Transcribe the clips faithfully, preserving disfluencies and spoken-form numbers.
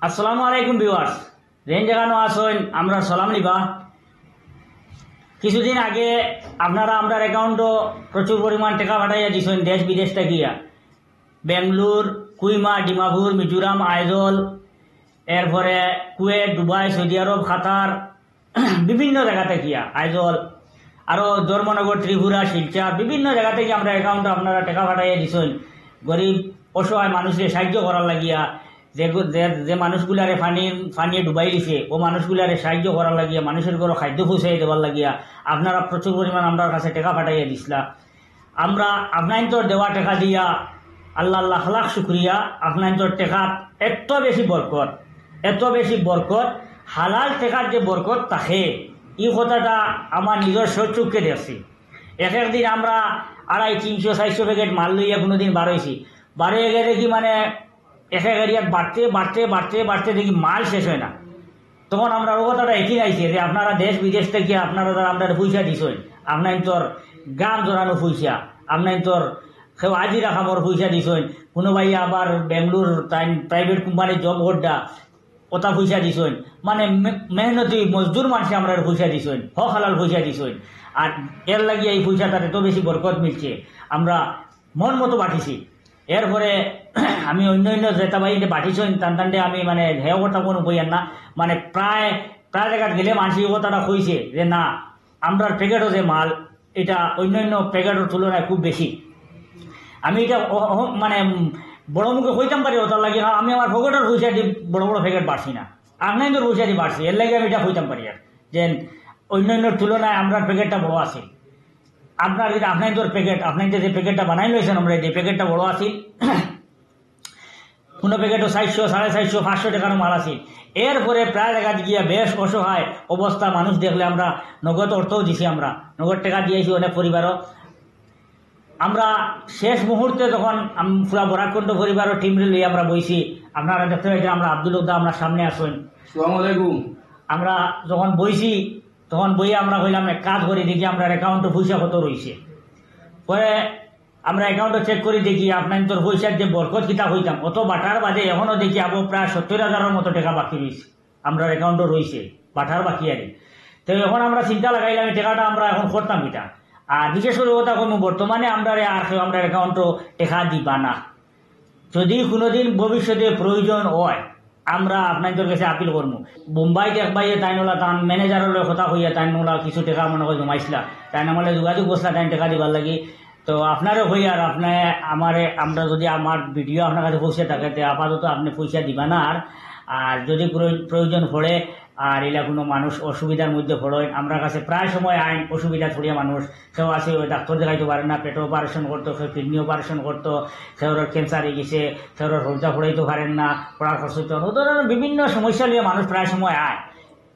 আসসালামু আলাইকুম ভিউয়ার্স, যেন যেখানো আছইন আমরার সালাম নিবা। কিছুদিন আগে আপনারা আমরার অ্যাকাউন্টো প্রচুর পরিমাণ টেকা পাঠাইয়া দিছইন দেশ বিদেশ থাকিয়া, বেঙ্গলোর, কুইমা, ডিমাপুর, মিজোরাম, আইজল, এরপরে কুয়েত, দুবাই, সৌদি আরব, কাতার, বিভিন্ন জাগা থাকিয়া, আইজল, আরো ধর্মনগর, ত্রিপুরা, শিলচর, বিভিন্ন জাগা থাকি আমরার অ্যাকাউন্টো আপনারা টেকা পাঠাইয়া দিছইন গরিব অসহায় মানুষরে সাহায্য করার লাগিয়া। যে গো-, যে, যে মানুষগুলারে পানি, পানিয়ে ডুবাই দিছে, ও মানুষগুলারে সাহায্য করার লাগিয়া, মানুষর ঘরো খাদ্য পৌঁছাই দেওয়ার লাগিয়া আপনারা প্রচুর পরিমাণ আমরার কাছে টেকা পাঠাইয়া দিছলা। আমরা আপনাইন্তর দেওয়া টেকা দিয়া আল্লাহ লাখ লাখ শুক্রিয়া। আপনাইন্তর টেকাত এত বেশি বরকত, এত বেশি বরকত, হালাল টেকার যে বরকত থাকে, ই কথাটা আমার নিজর স্বচক্ষে দেখছি। এক এক দিন আমরা আড়াই, তিনশো, চারশো প্যাকেট মাল লইয়া কুনুদিন বার অইছি, বার অইয়া গেলে কি মানে এক এক এরিয়াত বাড়তে, বাড়তে, বাড়তে, বাড়তে দেখি মাল শেষ অয় না। তখন আমরার অবস্থাটা একই আইছে যে আপনারা দেশ বিদেশ থাকি আপনারা যারা আমরারে পয়সা দিছইন, আপনাইন্তর ঘাম ঝরানো পয়সা, আপনাইন্তর কেউ হাজিরা কামর পয়সা দিছইন, কুনু ভাই আবার বেঙ্গলোর তাইন প্রাইভেট কোম্পানিত জব কররা, অতা পয়সা দিছইন, মানে মে-, মেহনতি মজদুর মানষে আমরারে পয়সা দিছইন, হক হালাল পয়সা দিছইন। আর এর লাগিয়া ই পয়সাটার এত বেশি বরকত মিলছে, আমরা মন মতো বাটিছি। এরপরে আমি অন্য অন্য যেতা ভাই এনে বাটিছইন, তান তানরে আমি মানে হেয় কথা কুনু কইয়ার না, মানে প্রায়, প্রায় জাগাত গেলে মানষে ই কথাটা কইছে যে না, আমরার প্যাকেটো যে মাল, ইটা অন্য অন্য প্যাকেটর তুলনায় খুব বেশি। আমি ইটা অ-, অ-, মানে বড় মুখে কইতাম পারি অতার লাগি, কারণ আমি আমার পকেটর পয়সা দি বড় বড় প্যাকেট বাড়ছি না, আপনাইন্তর পয়সা দি বাড়ছি, এর লাগি আমি ইটা কইতাম পারি আর যে অন্য অন্যর তুলনায় আমরার প্যাকেটটা বড় আছে। আপনার, ইটা আপনাইন্তর প্যাকেট, আপনাইন্তে যে প্যাকেটটা বানাই লইছইন, আমরার যে প্যাকেটটা বড় আছে, কুনু প্যাকেটো চাইরশো, সাড়ে চাইরশো, পাঁচশো টেকার মাল আছে। এরপরে প্রায় জাগাত গিয়া বেশ অসহায় অবস্থা মানুষ দেখলে আমরা নগদ অর্থও দিছি, আমরা নগদ টেকা দিয়াছি অনেক পরিবারও। আমরা শেষ মুহূর্তে যখন আম-, পুরা বরাককুণ্ড পরিবারর টিমরে লইয়া আমরা বইছি, আপনারা দেখতে পাইছেন আমরা আব্দুল হক দা আমরার সামনে আছইন। আসসালামু আলাইকুম। আমরা যখন বইছি, তখন বইয়া আমরা কইলাম, "এক কাজ করি, দেখি আমরার অ্যাকাউন্টো পয়সা কত রইছে।" পরে আমরা অ্যাকাউন্টো চেক করি দেখি, আপনাইন্তর পয়সার যে বরকত কিতা কইতাম, অত বাটার বাদে এখনো দেখি আবো প্রায় সত্তর হাজারর মতো টেকা বাকি রইছে, আমরার অ্যাকাউন্টো রইছে, বাটার বাকি আর কি। তো এখন আমরা চিন্তা লাগাইলাম, এই টেকাটা আমরা এখন করতাম কিতা? আর বিশেষ করি কথা কইমু, বর্তমানে আমরারে আর কেউ আমরার অ্যাকাউন্টো টেকা দিবা না। যদি কুনুদিন ভবিষ্যতে প্রয়োজন অয়, আমরা আপনাইন্তর গেছে আপিল করমু। বোম্বাইত এক ভাইয়ে তাইন অলা তান ম্যানেজারর লগে কথা কইয়া তাইন অলা কিছু টেকা মনে কয় জমাইছলা, তাইন আমার লগে যোগাযোগ করছলা, তাইন টেকা দিবার লাগি। তো আপনারে কইয়ার, আপনে আমারে, আমরা যদি আমার ভিডিও আপনার কাছে পৌঁছে থাকে, তে আপাতত আপনে পয়সা দিবা না। আর, আর যদি প্রয়-, প্রয়োজন পড়ে, আর ইলা কুনু মানুষ অসুবিধার মধ্যে পড়ইন, আমরার কাছে প্রায় সময় আইন অসুবিধা পড়িয়া মানুষ, কেউ আছে ওই ডাক্তার দেখাইতো পারে না, পেটো অপারেশন করতো, কেউ কিডনি অপারেশন করতো, কেউর ক্যান্সার অই গেছে, কেউর হরুতা পড়াইতো পারেন না, পড়ার খরচ অইতো না, ও ধরনের বিভিন্ন সমস্যা লইয়া মানুষ প্রায় সময় আয়।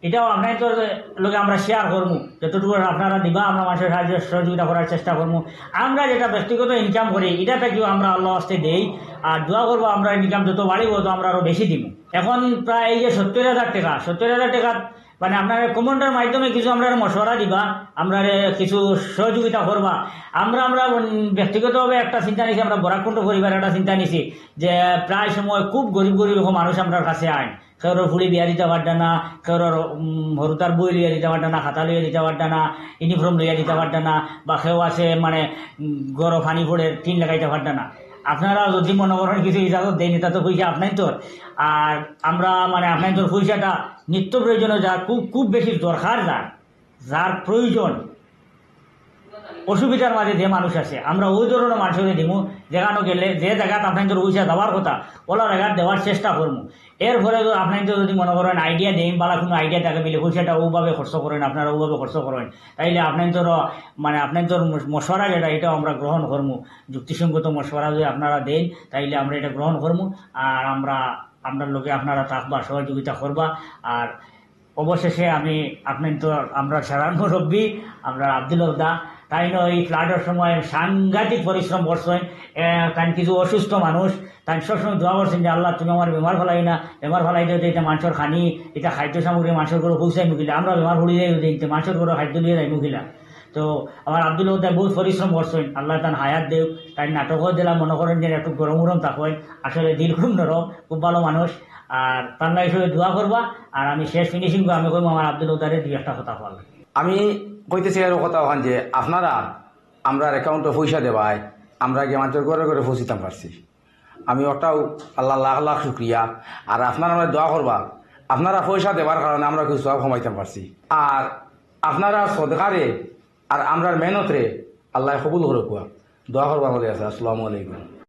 ইটাও আপনাইন্তর লগে আমরা শেয়ার করমু, যতটুকু আপনারা দিবা আমরা মানষর সাহায্য সহযোগিতা করার চেষ্টা করমু। আমরা যেটা ব্যক্তিগত ইনকাম করি, ইটা থাকিও আমরা আল্লাহ ওয়াস্তে দেই, আর দোয়া করবো আমরা ইনকাম যত বাড়িবো, তত আমরা আরো বেশি দিমু। এখন প্রায় এই যে সত্তর হাজার টেকা, সত্তর হাজার টেকা মানে আপনারা কমেন্টর মাধ্যমে কিছু আমরারে মশওয়ারা দিবা, আমরারে কিছু সহযোগিতা করবা। আমরা, আমরা, উম, ব্যক্তিগতভাবে একটা চিন্তা নিছি, আমরা বরাককুণ্ড পরিবার একটা চিন্তা নিছি যে প্রায় সময় খুব গরিব গরিব এরকম মানুষ আমরার কাছে আইন। কেউর ফুড়ি বিয়া দিতা পারতা না, কেউর, উম, হরুতার বই লইয়া দিতা পারতা না, খাতা লইয়া দিতা পারতা না, ইউনিফর্ম লইয়া দিতা পারতা না, বা কেউ আছে মানে, উম, ঘরো পানি পড়ে টিন লাগাইতা পারতা না। আপনারা যদি মনে করেন কিছু ইজাজত দেইন, ইটা তো পয়সা আপনাইন্তর। আর আমরা মানে আপনাইন্তর পয়সাটা নিত্য প্রয়োজনে যার খুব, খুব বেশি দরকার, যার, যার প্রয়োজন, অসুবিধার মাঝে যে মানুষ আছে, আমরা ওই ধরনের মানুষরে দিমু, যেখানো গেলে যে জাগাত আপনাইন্তর পয়সা দেওয়ার কথা, ওলা জাগাত দেওয়ার চেষ্টা করমু। এরপরে তো আপনাইন্তর যদি মনে করেন আইডিয়া দেইন, বালা কুনু আইডিয়া থাকে, মিলে পয়সাটা ওভাবে খরচ করেন, আপনারা ওভাবে খরচ করেন, তাইলে আপনাইন্তর মানে আপনাইন্তর মশ-, মশওয়ারা যেটা, এটাও আমরা গ্রহণ করমু। যুক্তিসঙ্গত মশওয়ারা যদি আপনারা দেইন, তাইলে আমরা এটা গ্রহণ করমু। আর আমরা, আমরার লগে আপনারা থাকবা, সহযোগিতা করবা। আর অবশেষে আমি আপনাইন্তর, আমরার সারার মুরব্বি, আমরার আব্দুল হক দা, তাইন এই ফ্লাডর সময় সাংঘাতিক পরিশ্রম করছইন। এ, তাইন কিছু অসুস্থ মানুষ, তাইন সবসময় দোয়া করছইন যে, "আল্লাহ, তুমি আমারে বেমার ফালাইও না, বেমার ফালাই দিও, ইতা মানষর খানি, ইতা খাদ্য সামগ্রী মানষর ঘরো পৌঁছাইমু কিলা, আমরা বেমার পড়ি যাই, ইতা মানষর ঘরো খাদ্য লইয়া যাইমু কিলা।" তো আমার আব্দুল হক দায় বহুত পরিশ্রম করছইন, আল্লাহ তান হায়াত দেউক। তাইন নাটকও দিলা মনে করেন যে একটু গরম গরম থাকইন, আসলে দিল খুব নরম, খুব ভালো মানুষ। আর তার নাই সবাই দোয়া করবা। আর আমি শেষ ফিনিশিং আমি কইমু আমার আব্দুল উদারে দুই একটা কথা কওয়ার লাগি। আমি কইতে চাই আরো কথা অখান যে আপনারা আমরার অ্যাকাউন্টো পয়সা দেওয়ায় আমরা গিয়া মানষর ঘরে ঘরে পৌঁছিতাম পারছি। আমি ওটাও আল্লাহ লাখ লাখ শুক্রিয়া। আর আপনারা আমরারে দোয়া করবা, আপনারা পয়সা দেওয়ার কারণে আমরা কিছু সওয়াব কমাইতাম পারছি। আর আপনারা সদকারে আর আমরার মেহনতরে আল্লাহ কবুল করুক। দোয়া করবা আমাদের কাছে। আসসালামু আলাইকুম।